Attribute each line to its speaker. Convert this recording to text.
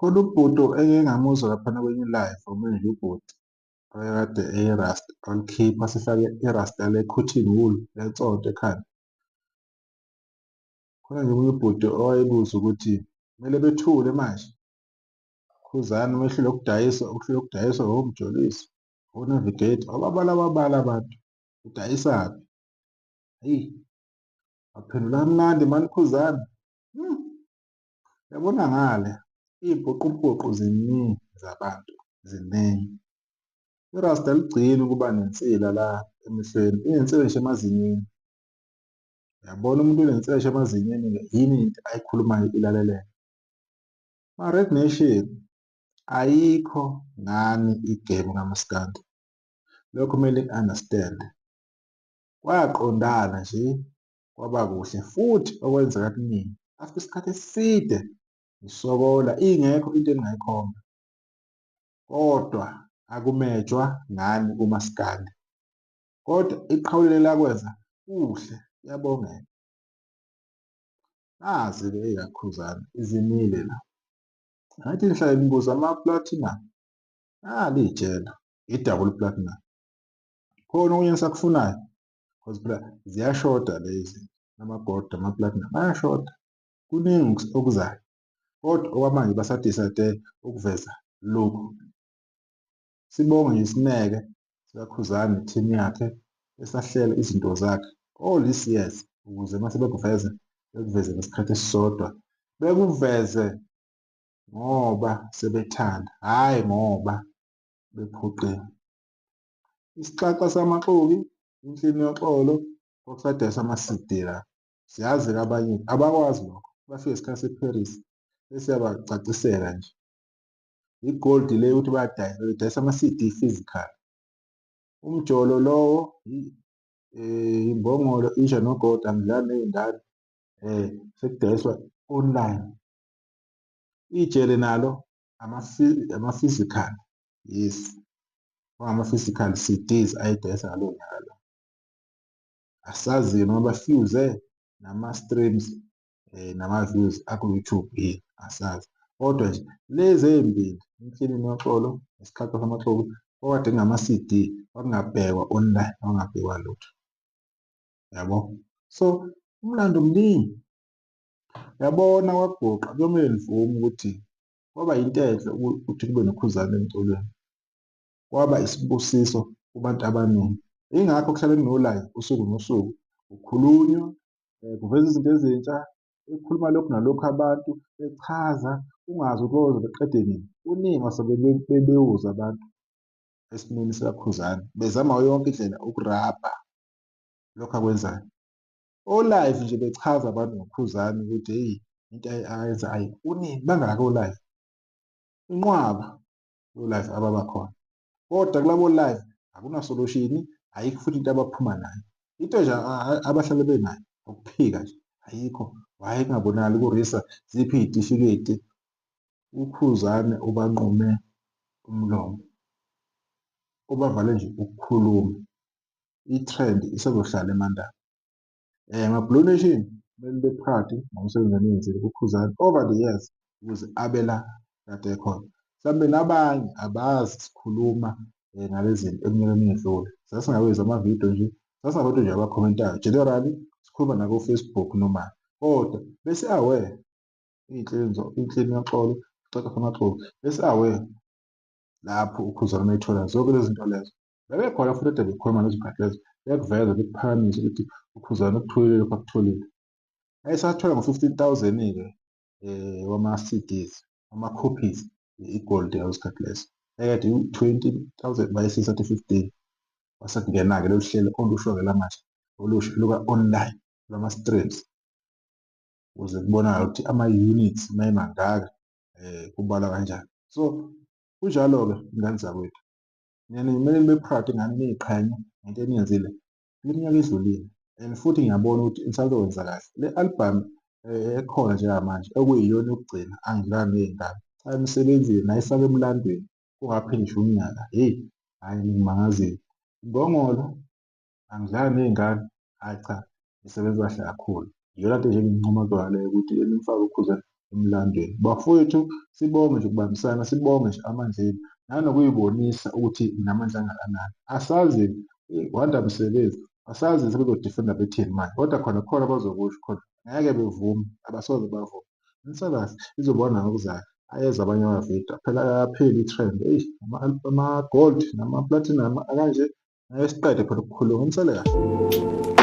Speaker 1: Khona ubhuti engike ngamuzwa laphana kwenye i-live, omunye nje ubhuti owayekade eyirasta, walikhipha sifake irasta le-cotton wool lensonto ekhanda. Khona nje omunye ubhuti owayebuza ukuthi kumele bethule manje, Khuzani uma ehluleka ukudayisa, uhluleka ukudayisa ngoMjolisi, o-Navigator, wababala wabala abantu, udayisaphi? Hheyi, waphendula kamnandi mani Khuzani. Yabona ngale iy'mpoqompoqo ziningi zabantu, ziningi. Irasta aligcini ukuba nensila la emehlweni, inensila ngisho emazinyweni. Uyabona umuntu onensila ngisho emazinyweni-ke yini into ayikhulumayo ilaleleke. Ma-Red Nation ayikho ngani igemu kamaskandi, lokho kumele i-understand. Kwaqondana nje kwaba kuhle futhi okwenzeka kuningi after isikhathi eside ngisokola ingekho into engingayikhomba kodwa akumejwa ngani kumaskandi kodwa iqhawe leli lakwenza kuhle kuyabongeka. Nazi-ke ey'kaKhuzani izimile la. Ngathi ngihlale ngibuza ama-platinum, nali ijele, i-double platinum. Khona okunye engisakufunayo because phela ziyashoda lezi ama-gold ama-platinum ayashoda. Kuningi okuzayo kodwa okwamanje basa-decide ukuveza lokhu. Sibonge nje isineke sikaKhuzani ne-team yakhe esahlela izinto zakhe all these years ukuze uma sebekuveza bekuveze ngesikhathi esisodwa bekuveze ngoba sebethanda hhayi ngoba bephoqiwe. Isixaxa samaxoki, inhlini yoxolo, kwakusadayiswa ama-CD la. Siyazi-ke abanye abakwazi lokho, bafike ngesikhathi se-Paris bese siyabacacisela nje. I-gold le ukuthi bayadayisa, bedayisa ama-CD physical. Umjolo lowo imbongolo isha nogodo angidlali ney'ngane sekudayiswa online. Ijele nalo ama-physical, yes, kwangama-physical C_Ds ayedayisa ngalowo nyaka lowo. Asazi-ke noma bafuse nama-streams nama-views aku-YouTube yini, asazi. Kodwa nje lezi ey'mbili, Inhlini Noxolo Nesixaxa Samaxoki, kwakade kungama-C_D, kwakungabhekwa online, kwakungabhekwa lutho, yabo. So umlando mningi. Yabona kwakuguqa kuyomele nivume ukuthi kwaba yinto enhle ukuthi kube noKhuzani emculweni. Kwaba isibusiso kubantu abaningi. Yingakho kuhlale kunolayi usuku nosuku, kukhulunywa, kuvezwa izinto ezintsha, bekhuluma lokhu nalokhu abantu, bechaza, ungazi ukuthi bayoze beqede nini. Kuningi mase bebewuza abantu esimeni sikaKhuzani, bezama ngayo yonke indlela ukurabha lokhu akwenzayo. O-live nje bechaza abantu ngoKhuzani ukuthi hheyi into ayenza ayi kuningi, bangaki o-live? Inqwaba yo-live ababakhona. Kodwa kulabo live akuna-solution, ayikho futhi into abaphuma nayo. Into nje abahlale benayo ukuphika nje ayikho. Why kungabonakali ku-RiSA ziphi iy'tifiketi? UKhuzani ubanqume umlomo, ubavale nje ukukhuluma. I-trend isazohlala eMandaba. Ma-Blue Nation kumele nibe proud ngomsebenzi eniwenzile kuKhuzani over the years ukuze abe la kade ekhona. Mhlawumbe nabanye abazi sikhuluma ngalezi zinto eminyakeni eyedlule. Sasingawenzi amavidiyo nje, sasingabantu nje abakhomentayo. Generally sikhuluma nako-Facebook noma kodwa besi-aware iy'nhlelo yoxolo, Isixaxa Samaxoki, besi-aware lapho uKhuzani uma ethola zonke lezi zinto lezo. Bebekhona futhi ade bekhuluma ngalezo khathi lezo, bekuveza bekuphakamisa ukuthi uKhuzani ukutholile lokhu akutholile. Wayesathola ngo-15 000-ke wama-C_Ds, ama-copies i-gold ngaleso sikhathi leso. Yayikade iwu-20 000 bayehliswa 15. Kwase kungena-ke lolu hlelo olusha-ke lamanje, olusha luka-online lwama-streams ukuze kubonakale ukuthi ama-units uma emangaka kubalwa kanjani. So kunjalo-ke ingane zakwethu. Nina kumele nibe proud ngani niyiqhenye ngento eniyenzile kule minyaka edlulile and futhi ngiyabona ukuthi nisazokwenza kahle. Le album ekhona njengamanje okuyiyona yokugcina angidlali ney'ngane. Cha nisebenzile nayifaka emlandweni kungapheli ngisho unyaka. Hheyi, hhayi ningimangazile. Ngongolo angidlali ney'ngane, hhayi cha nisebenza kahle kakhulu. Iyona nto nje engiyincoma kuyona leyo ukuthi nimfake uKhuzani emlandweni. Bafowethu, sibonge nje ukubambisana, sibonge nje amandla enu nanokuyibonisa ukuthi ninamandla angakanani. Asazi Wanda Msebenzi, asazi sebezodifenda bethini manje, kodwa khona khona bazokusho khona ngeke bevume, abasoze bavume. Nisakahle izobona ngokuzayo ayeza abanye amavidiyo phela akapheli i-trend eyi ama-gold nama-platinum akanje ngeke siqede phela ukukhuluma nisale kahle.